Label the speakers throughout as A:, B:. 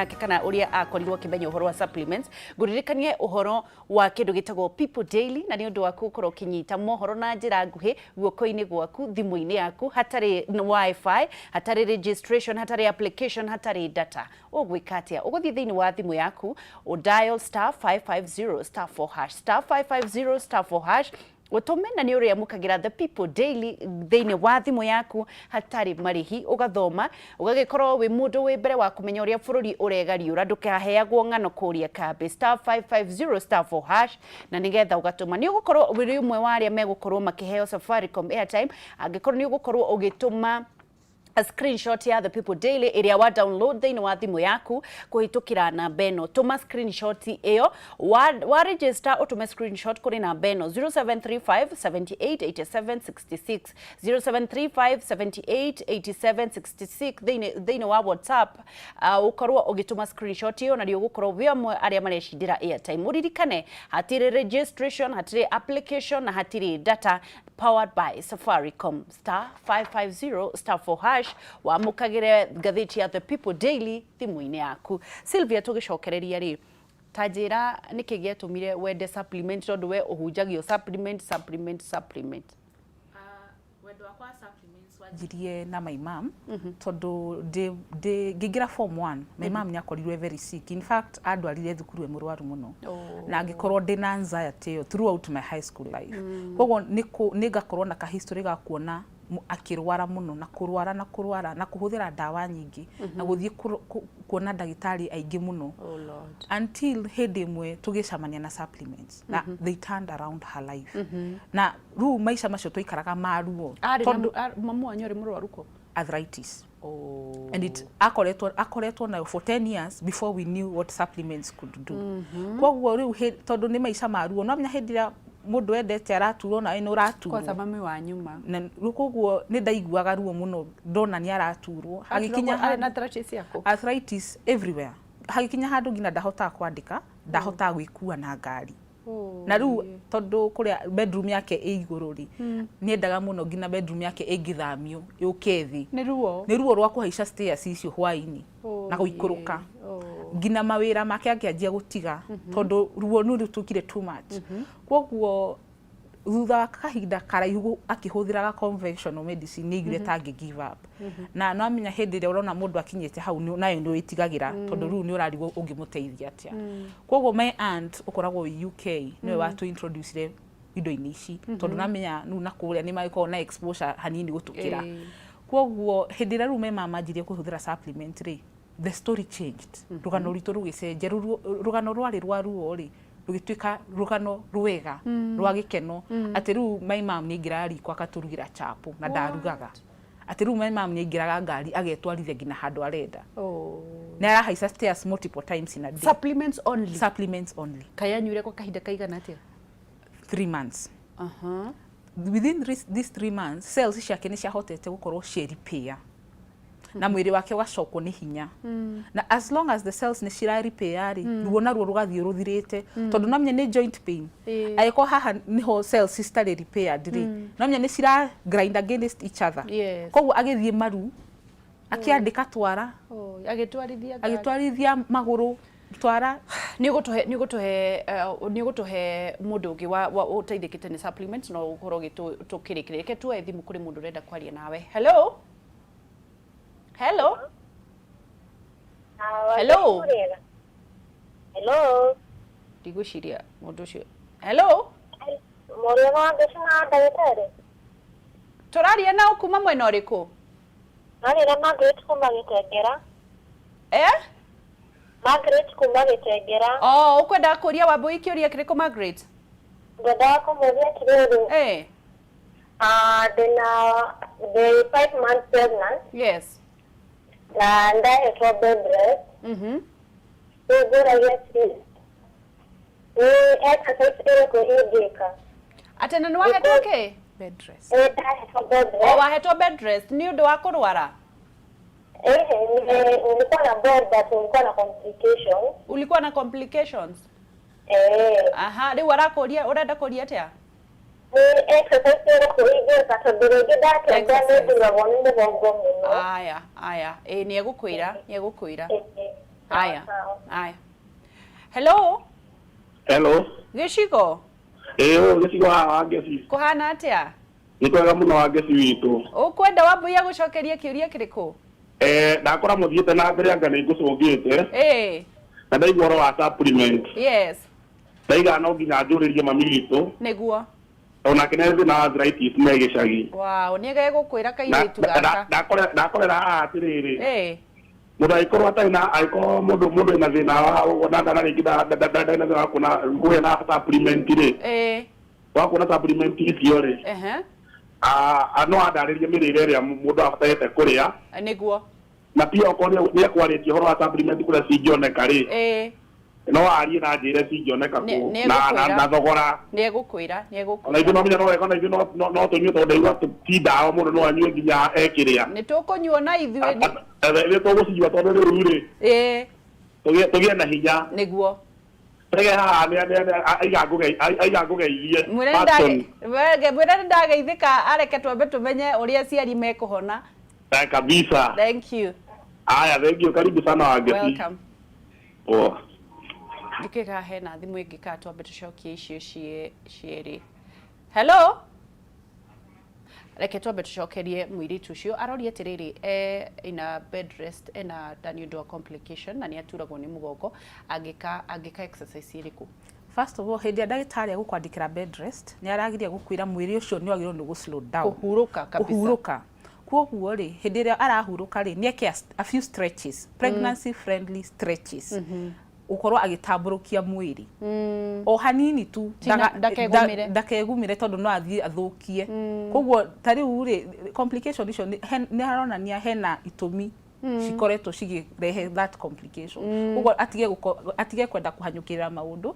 A: Yake kana uria akorirwo akimenya uhoro wa supplements. Nguririkanie uhoro wa kindu gitagwo People Daily, na ni undu waku gukorwo ukinyita mohoro na njira nguhi guoko-ini gwaku, thimu-ini yaku, hatari WiFi, hatari registration, hatari application, hatari data. Ũgwĩka atĩa? Ũgũthiĩ thĩinĩ wa thimũ yaku, ũ dial *550*4#, *550*4#, ũtũme, na nĩ ũrĩamũkagĩra The People Daily thĩinĩ wa thimũ yaku hatarĩ marĩhi. Ũgathoma, ũgagĩkorwo wĩ mũndũ wĩ mbere wa kũmenya ũrĩa bũrũri ũregariũra. Ndũkaheagwo ng'ano kũrĩa kambĩ. *550*4#, na nĩgetha ũgatũma, nĩ ũgũkorwo ũrĩ ũmwe wa arĩa megũkorwo makĩheo Safaricom airtime angĩkorwo nĩ ũgũkorwo ũgĩtũma a screenshot ya The People Daily ĩrĩa wa download thĩinĩ wa thimũ yaku kũhĩtũkĩra namba ĩno. Tũma screenshot ĩyo wa register, ũtũme screenshot kũrĩ namba ĩno, 0735 78 87 66, 0735 78 87 66, thĩinĩ wa WhatsApp. Ũkorwo ũgĩtũma screenshot ĩyo na nĩ ũgũkorwo wĩ amwe arĩa marecindĩra airtime. Ũririkane hatirĩ registration, hatirĩ application na hatirĩ data. Powered by Safaricom. *550*4#, wamũkagĩre ngathĩti ya The People Daily thimũ-inĩ yaku. Sylvia, tũgĩcokereria rĩ, ta njĩra nĩkĩ gĩatũmire wende supplement, tondũ we ũhunjagio supplement, supplement, supplement?
B: Wendo wakwa wa supplements wanjirie na my mom, tondũ ndĩ ngĩingĩra form 1, my mom nĩ akorirwe very sick. In fact, andwarire thukuru e mũrwaru mũno na angĩkorwo ndĩ na anxiety ĩyo throughout my high school life. Koguo nĩ ngakorwo na kahistory ga kuona akĩrwara mũno na kũrwara na kũrwara na kũhũthĩra ndawa nyingĩ na gũthiĩ kuona ndagĩtarĩ aingĩ mũno,
A: Oh Lord.
B: until hĩndĩ ĩmwe tũgĩcemania na supplements na they turned around her life. Na rĩu maica macio twaikaraga maruo.
A: Arĩ
B: tondũ
A: na mamu wanyu arĩ mũrwaru ko?
B: Arthritis.
A: Oh.
B: And it akoretwo nayo for 10 years before we knew what supplements could do. Koguo rĩu tondũ nĩ maica ma ruo, no menya hĩndĩ ĩrĩa mũndũ endete araturwo, nawe nĩ ũraturwo.
A: Kwanza mami wanyu ma.
B: Na rĩu koguo nĩ ndaiguaga ruo mũno ndona nĩ araturwo. Hagĩkinya
A: arĩ na arthritis yaku?
B: Arthritis everywhere. Hagĩkinya handũ nginya ndahotaga kwandĩka, ndahotaga gwĩkua na ngari. Na rĩu tondũ kũrĩa bedroom yake ĩ igũrũ rĩ, nĩendaga mũno nginya bedroom yake ĩngĩthamio yũke thĩ.
A: Nĩ ruo.
B: Nĩ ruo rwa kũhaica stairs icio hwaĩ-inĩ na gũikũrũka. Nginya mawĩra make akĩanjia gũtiga tondũ ruo nĩ rũtuĩkire too much. Koguo thutha wa kahinda karaihu akĩhũthĩraga conventional medicine, nĩ aiguire ta angĩ give up. Na no amenya hĩndĩ ĩrĩa ũrona mũndũ akinyĩte hau, nayo nĩ wĩtigagĩra, tondũ rĩu nĩ ũrarigwo ũngĩmũteithia atĩa. Koguo my aunt ũkoragwo wĩ UK nĩwe watu introducire indo-inĩ ici, tondũ namenya rĩu na kũrĩa nĩ magĩkoragwo na exposure hanini gũtũkĩra. Koguo hĩndĩ ĩrĩa rĩu me mama manjirie kũhũthĩra supplement rĩ, the story changed. Rũgano rwitũ rũgĩcenjia. Rũgano rwarĩ rwa ruo rĩ, rũgĩtuĩka rũgano rwega rwa gĩkeno, atĩ rĩu my mom nĩ aingĩraga riko akatũrugĩra chapo na ndarugaga, atĩ rĩu my mom nĩ aingĩraga ngari agetwarithia nginya handũ arenda. Nĩ arahaica stairs multiple times in a day.
A: Supplements only?
B: Supplements only.
A: Kayanyuire kwa kahinda kaigana atĩa?
B: 3 months. Within these 3 months, cells ciake nĩ ciahotete gũkorwo ciĩ repair na mwĩrĩ wake ũgacokwo nĩ hinya. Na as long as the cells nĩ cira repair rĩ, ruo naruo rũgathiĩ rũthirĩte, tondũ no menya nĩ joint pain. Angĩkorwo haha nĩho cells citarĩ repaired rĩ, no menya nĩ cira grind against each other. Koguo agĩthiĩ maru akĩandĩka twara.
A: Oh, agĩtwarithia ngari.
B: Agĩtwarithia magũrũ twara.
A: Nĩ ũgũtũhe mũndũ ũngĩ wa ũteithĩkĩte nĩ supplements no ũkorwo tũkĩrĩkĩrĩria. Reke tuoe thimũ kũrĩ mũndũ ũrenda kwaria nawe. Hello, hello. Hello.
C: Hello.
A: Ndigwĩciria mũndũ ũcio. Hello.
C: Mũrĩega wa Ndecu na ndagĩtarĩ.
A: Tũraria nao kuma mwena ũrĩkũ?
C: Marĩra Margaret kuma Gĩtengera.
A: Eh?
C: Margaret kuma Gĩtengera.
A: Oh, ũkwendaga kũria Wambũi kĩũria kĩrĩkũ, Margaret?
C: Ngwendaga kũmũria atĩrĩrĩ. Ah, ndĩ 5 months pregnant na ndahetwo bed rest. Rĩu ngũragia atĩrĩrĩ, nĩ exercise ĩrĩkũ ingĩka?
A: Atĩ na nĩ wahetwo kĩ?
B: Bed rest.
C: Ĩ, ndahetwo bed
A: O
C: rest.
A: wahetwo bed rest nĩ ũndũ wa kũrwara?
C: Eh, nilikuwa na bed but nilikuwa na complications.
A: Ulikuwa na complications?
C: Eh.
A: Aha, rĩu arakũria, ũrenda kũria atĩa?
C: Nĩ exercise ĩrĩkũ ingĩka, tondũ rĩngĩ ndatembea nĩ
A: Exercise.
C: nduragwo nĩ mũgongo mũno.
A: Aya, aya, ĩ, nĩ egũkwĩra.
C: Eh.
A: Haya.
C: Sawa.
A: Haya. Hello.
D: Hello.
A: Gĩcigo.
D: Ĩĩ, ũyũ gĩcigo haha wa Ngeci.
A: Kũhana atĩa?
D: Nĩ kwega mũno wa Ngeci witũ.
A: Ũkwenda Wambui agũcokerie kĩũria kĩrĩkũ?
D: Eh, ndakora mũthiĩte na mbere anga nĩ ngũcũngĩte
A: Ĩĩ.
D: na ndaigua ũhoro wa supplement.
A: Yes.
D: Ndaiga no nginya njũrĩrie mami witũ
A: Nĩguo.
D: onake nĩ thĩna wa arthritis me gĩcagi.
A: Wow, nĩ gegũkwĩra
D: Na-
A: kairĩtu
D: na-
A: gaka.
D: Ndakorera haha atĩrĩrĩ,
A: Ĩĩ.
D: mũndũ angĩkorwo atarĩ na, angĩkorwo mũndũ ena thĩna wa na na rĩngĩ ndarĩ na thĩna wa kuona kũgĩa na supplement rĩ,
A: Ĩĩ.
D: wa kuona supplement icio rĩ,
A: Ehe.
D: no andarĩrie mĩrĩre ĩrĩa mũndũ abatarĩte kũrĩa,
A: Nĩguo.
D: na pia okorwo nĩ ekwarĩtie ũhoro wa supplement kũrĩa cingĩoneka rĩ,
A: Ĩĩ.
D: no arie na njĩre cingĩoneka
A: Nĩ-
D: kũ
A: nĩ
D: na na
A: egũkwĩra.
D: na thogora.
A: Nĩ egũkwĩra, nĩ
D: Ona ithuĩ
A: egũkwĩra.
D: no menya no wega, ona ithuĩ no tũnyue tondũ ndaigua ti ndawa mũndũ no anyue nginya ekĩrĩa.
A: Nĩ tũkũnyuo na ithuĩ.
D: Nĩ tũgũcinyua tondũ rĩu rĩ,
A: Ĩĩ.
D: tũgĩe na hinya.
A: Nĩguo.
D: Rege haha aiga ngũgeithie.
A: Mwĩre
D: Patson.
A: mwĩre nĩ ndageithĩka, areke twambe tũmenye ũrĩa aciari mekũhona.
D: Eh, kabisa.
A: Thank you.
D: Aya, thank you, karibu sana Wangeci.
A: Welcome.
D: Poa.
A: Ndikĩga hena thimũ ĩngĩ kana twambe tũcokie icio cierĩ. Hello. Reke twambe tũcokerie mũirĩtu ũcio aroria atĩrĩrĩ, ina bed rest, ena nda nĩ ũndũ wa complication na nĩ aturagwo nĩ mũgongo, angĩka exercise ĩrĩkũ?
B: First of all, hĩndĩ ĩrĩa ndagĩtarĩ agũkwandĩkĩra bed rest, nĩ aragiria gũkwĩra mwĩrĩ ũcio nĩ wagĩrĩirwo nĩ gũ slow down.
A: Kũhurũka kabisa.
B: Kũhurũka. Koguo rĩ, hĩndĩ ĩrĩa arahurũka rĩ, nĩ eke a few stretches, pregnancy friendly stretches, gũkorwo agĩtambũrũkia mwĩrĩ o hanini tu,
A: Ndakegũmĩre.
B: Ndakegumĩre tondũ no athiĩ athũkie. Koguo ta rĩu rĩ, complication icio nĩ haronania hena itũmi cikoretwo cigĩrehe that complication. Koguo atige kwenda kũhanyũkĩrĩra maũndũ,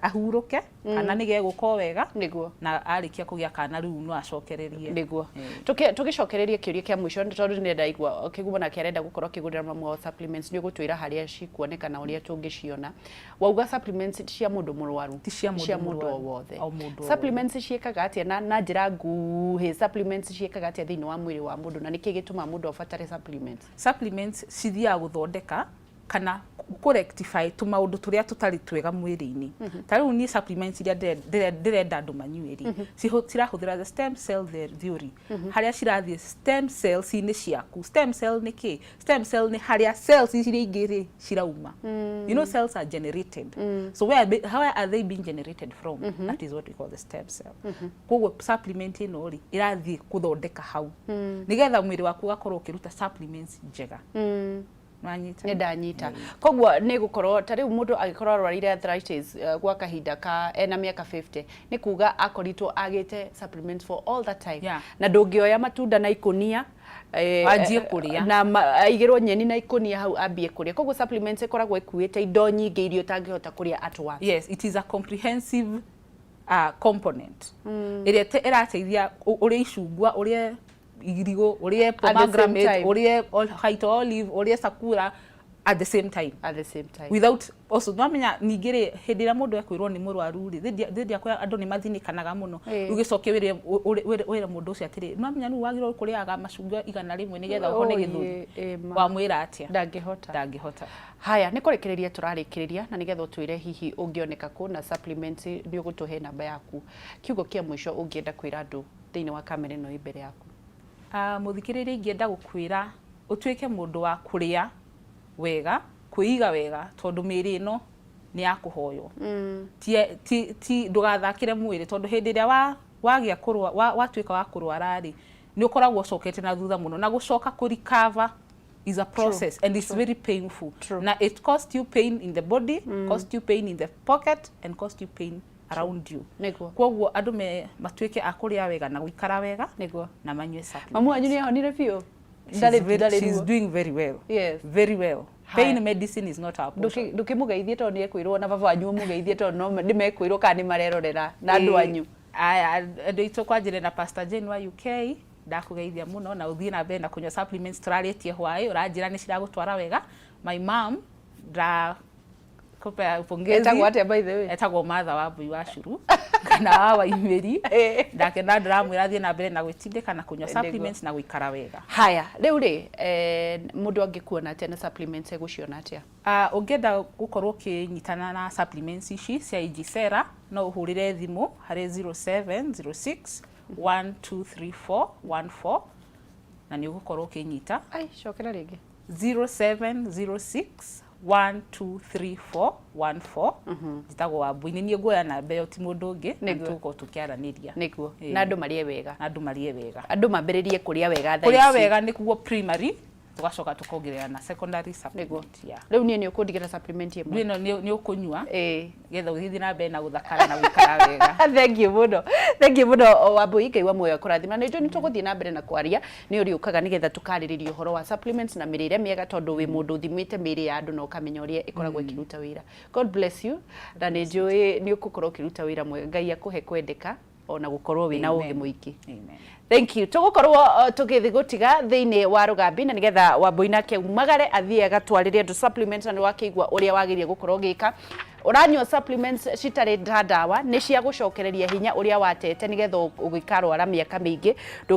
B: ahurũke kana nĩ gegũka wega.
A: Nĩguo.
B: Na arĩkia kũgĩa kana rĩu no acokererie.
A: Nĩguo. Tũgĩcokererie kĩũria kĩa mũico tondũ nĩ ndaigua kĩgumo nake arenda gũkorwo akĩgũrĩra mamu wao supplements, nĩ ũgũtwĩra harĩa cikuoneka na ũrĩa tũngĩciona. Wauga supplements ti cia mũndũ mũrwaru?
B: Ti cia mũndũ
A: cia mũndũ o
B: mũrwaru.
A: wothe.
B: O mũndũ o.
A: Supplements ciĩkaga atĩa na njĩra nguhĩ, supplements ciĩkaga atĩa thĩinĩ wa mwĩrĩ wa mũndũ na nĩkĩ gĩtũmaga mũndũ abatare supplements?
B: Supplements cithiaga gũthondeka kana kũ rectify tũmaũndũ tũrĩa tũtarĩ twega mwĩrĩ-inĩ. Ta rĩu niĩ supplements iria ndĩrenda andũ manyue rĩ, cirahũthĩra the stem cell theory, harĩa cirathiĩ stem cells inĩ ciaku. Stem cell nĩ kĩ? Stem cell nĩ harĩa cells iria ingĩ rĩ cirauma. You know, cells are generated, so where are they being generated from? That is what we call the stem cell. Koguo supplement ĩno rĩ, ĩrathiĩ kũthondeka hau nĩgetha mwĩrĩ waku ũgakorwo ũkĩruta supplements njega. Nwanyita?
A: Nĩ ndanyita. Koguo nĩ gũkorwo ta rĩu mũndũ angĩkorwo arwarire arthritis gwa kahinda ka ena mĩaka 50, nĩ kuga akoritwo agĩte supplements for all that time? Na ndũngĩoya matunda na ikũnia,
B: Anjie kũrĩa.
A: Na aigĩrwo nyeni na ikũnia hau ambie kũrĩa. Koguo supplements ĩkoragwo ĩkuĩte indo nyingĩ iria ũtangĩhota kũrĩa at once.
B: Yes, it is a comprehensive component ĩrĩa ĩrateithia ũrĩe icungwa, ũrĩe irigũ, ũrĩe
A: At the same
B: pomegranate,
A: time.
B: ũrĩe white olive, ũrĩe sakura at the same time.
A: At the same time.
B: Without also nwamenya ningĩ rĩ, hĩndĩ ĩrĩa mũndũ ekwĩrwo nĩ mũrwaru rĩ, thĩndĩ akwa andũ nĩ mathinĩkanaga mũno. Rĩu gĩcoke wĩre mũndũ ũcio atĩrĩ, nwamenya rĩu wagĩrĩirwo kũrĩaga macungwa 100 nĩgetha ũhone gĩthũri.
A: Ĩĩ, ma.
B: Wamwĩra atĩa?
A: Ndangĩhota.
B: Ndangĩhota.
A: Haya, nĩ kũrĩkĩrĩria tũrarĩkĩrĩria na nĩgetha ũtwĩre hihi ũngĩoneka kũ na supplements, nĩ ũgũtũhe namba yaku. Kiugo kĩa mũico ũngĩenda kwĩra andũ thĩinĩ wa kamera ĩno ĩ mbere yaku?
B: Mũthikĩrĩria, ingĩenda gũkwĩra ũtuĩke mũndũ wa kũrĩa wega, kwĩiga wega, tondũ mĩĩrĩ ĩno nĩ ya kũhoywo. Ti ndũgathakĩre mwĩrĩ, tondũ hĩndĩ ĩrĩa wagĩa kũrwa watuĩka wa kũrwara rĩ, nĩ ũkoragwo ũcokete na thutha mũno, na gũcoka kũ recover is a process and it's very painful.
A: True.
B: Na it cost you pain in the body, cost you pain in the pocket and cost you pain around you. Koguo andũ me matuĩke a kũrĩa wega na gũikara wega na manyue supplements.
A: Mamu wanyu nĩ ahonire biũ?
B: She's
A: Ndarĩ
B: she's
A: ruo.
B: doing very well. Very well.
A: Haya.
B: Pain medicine is not our portion.
A: Ndũkĩmũgeithie tondũ nĩ ekwĩrwo, na baba wanyu ũmũgeithie tondũ no nĩ mekwĩrwo kana nĩ marerorera na andũ anyu.
B: Aya, andũ aitũ, kwanjĩrĩria na Pastor Jane wa UK, ndakũgeithia mũno na ũthiĩ na mbere na kũnyua supplements. Tũrarĩtie hwaĩ, ũranjĩra nĩ ciragũtwara wega. My mom, Kupea pongezi.
A: Etagwo atĩa, by the way?
B: Etagwo Martha wa Mbui wa Curu kana wa Waimĩri. Nake na ndĩramwĩra athiĩ na mbere na gwĩtindĩka na kũnyua supplements na gũikara wega.
A: Haya, rĩu rĩ, mũndũ angĩkuona atĩa, na supplements egũciona atĩa?
B: Ũngĩenda gũkorwo ũkĩnyitana na supplements ici cia Igisera, no ũhũrĩre thimũ harĩ 0706 123414 na nĩ ũgũkorwo ũkĩnyita.
A: Ai, cokera rĩngĩ.
B: 0706 123414. Njĩtagwo Wambui, nĩ niĩ nguoya namba ĩyo, ti mũndũ ũngĩ, na tũgũkorwo tũkĩaranĩria.
A: Nĩguo. Na andũ marĩe wega.
B: Na andũ marĩe wega.
A: Andũ mambĩrĩrie kũrĩa wega thaa
B: Kũrĩa
A: ici.
B: wega nĩkuo primary, tũgacoka tũkongerera na secondary supplement, yeah.
A: Rĩu niĩ nĩ ũkũndigĩra supplement ĩmwe.
B: Ĩno nĩ ũkũnyua getha ũgĩthiĩ na mbere na gũthakara na gũikara wega.
A: Thank you mũno, thank you mũno, Wambui. Ngai wa muoyo akũrathima. Na nĩ nĩ tũgũthiĩ na mbere na kwaria, nĩ ũrĩũkaga nĩgetha tũkarĩrĩria ũhoro wa supplements na mĩrĩre mĩega, tondũ wĩ mũndũ ũthimĩte mĩĩrĩ ya andũ na ũkamenya ũrĩa ĩkoragwo ĩkĩruta wĩra. God bless you, na nĩ njũĩ nĩ ũgũkorwo ũkĩruta wĩra mwega. Ngai akũhe kwendeka ona gũkorwo wĩna ũgĩ
B: Amen.
A: mũingĩ.
B: Amen.
A: Thank you. Tũgũkorwo tũgĩthiĩ gũtiga thĩinĩ wa rũgambi na nĩgetha Wambui nake umagare athiĩ agatwarĩre andũ supplements, na nĩ wakĩigua ũrĩa wagĩrĩire gũkorwo ũgĩka. Ũranyua supplements citarĩ ta ndawa, nĩ cia gũcokereria hinya ũrĩa watete nĩgetha ũgĩkarwara mĩaka mĩingĩ ndũngĩ.